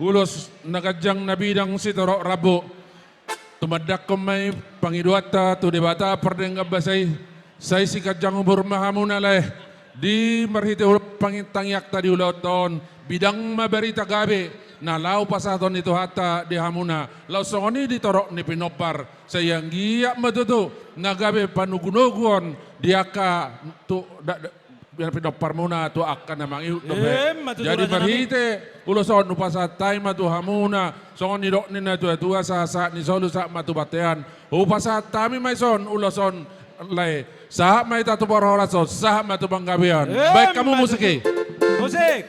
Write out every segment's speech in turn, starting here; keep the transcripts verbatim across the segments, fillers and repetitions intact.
Ulos na ganjang na bidang sitorop rambu. Tumandangkon ma i pangidoanta tu Debata pardenggan basa i. Sai siganjang umur ma hamuna lae. Di marhite ulos pangitangiangta di ulaonta on, bidang ma barita gabe na laho pasahaton ni Tuhanta di hamuna. Laos songon i di torop ni pinompar. Sai anggiat ma tutu na gabe panogunoguon di angka tu da, da, biar pinomparmuna tu angka na mangihut dope. Emma tutu. Jadi raja nami, marhite ulos on hupasahat hami ma tu hamuna, songon nidok ni na tuatua, sahat sahat ni solu sahat ma tu bontean. Hupasahat hami ma ison ulos on lae. Sahat ma hita tu parhorason, sahat ma tu panggabean. Emma tutu. Baen hamu musik i. Musik.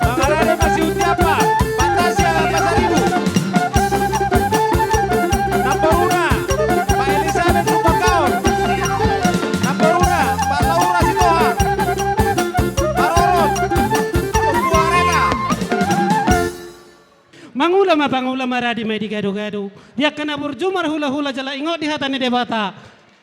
Mangarade ma si Uti Apa, Patasia Pasaribu. Namboruna, Pak Elizabeth Rumbakaon. Namboruna, Pak Laura Sitohang. Parorot, Ompu Areta. Mangula ma pangula, maradi ma di gadogado. Di angka na burju marhulahula jala ingot di hata ni Debata.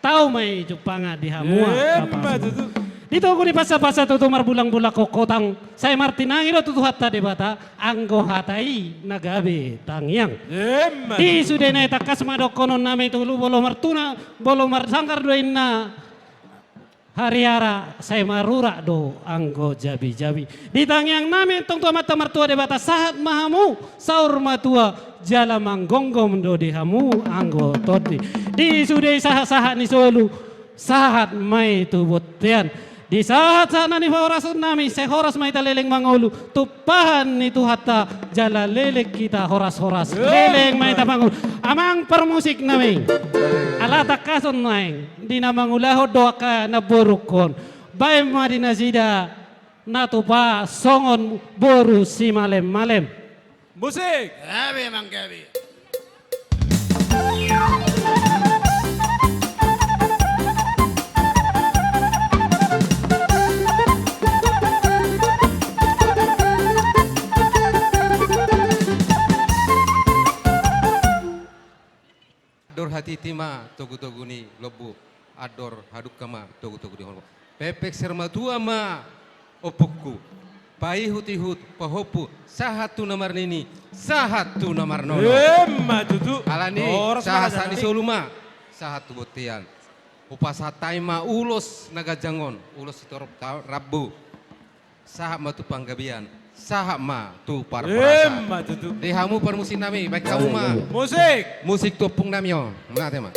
Tau ma i jumpang di hamu. Emma tutu. Di togu ni pasapasa tutu marbulangbulang hotang. Sai martinangi do tu Tuhanta Debata anggo hata i na gabe tangiang. Emma tutu. Di sude nai tangkas ma dohonon nami tu lu, molo martulang, molo marsanggar do inna hariara, sai marurat do anggo jabijabi. Di tangiang nami antong tu Amanta Martua Debata, sahat ma hamu saur matua, jala manggonggom do di hamu anggo tondi. Di sude i sahat-sahat ni solu, sahat ma i tu bontean. Di sahat-sahat na nipahorason nami, sai horas ma hita leleng mangolu, tumpahan ni Tuhanta, jala leleng hita horas-horas. Emma. Leleng ma hita mangolu. Amang parmusik nami. Ala tangkason naeng. Di na mangulahon do angka namborungkon. Baen ma di nasida na tupa songon boru simalem-malem. Musik. Gabe, amang, gabe. Andor hatiti ma togutogu ni lombu, andor hadungka ma togutogu ni holong. Pepek sirmatua ma ompungku, paihutihut, pahompu, sahat tu na marnini, sahat tu na marnono. Emma tutu. Alani, horas ma, sahat-sahat ni solu ma, sahat tu bontean. Hupasahat hami ma ulos na ganjang on, ulos sitorop ta-, rambu. Sahat ma tu panggabean, sahat ma tu parhorasan. Emma tutu. Di hamu parmusik nami, baen hamu ma. Musik. Musik tu ompung nami on. Mauliate ma.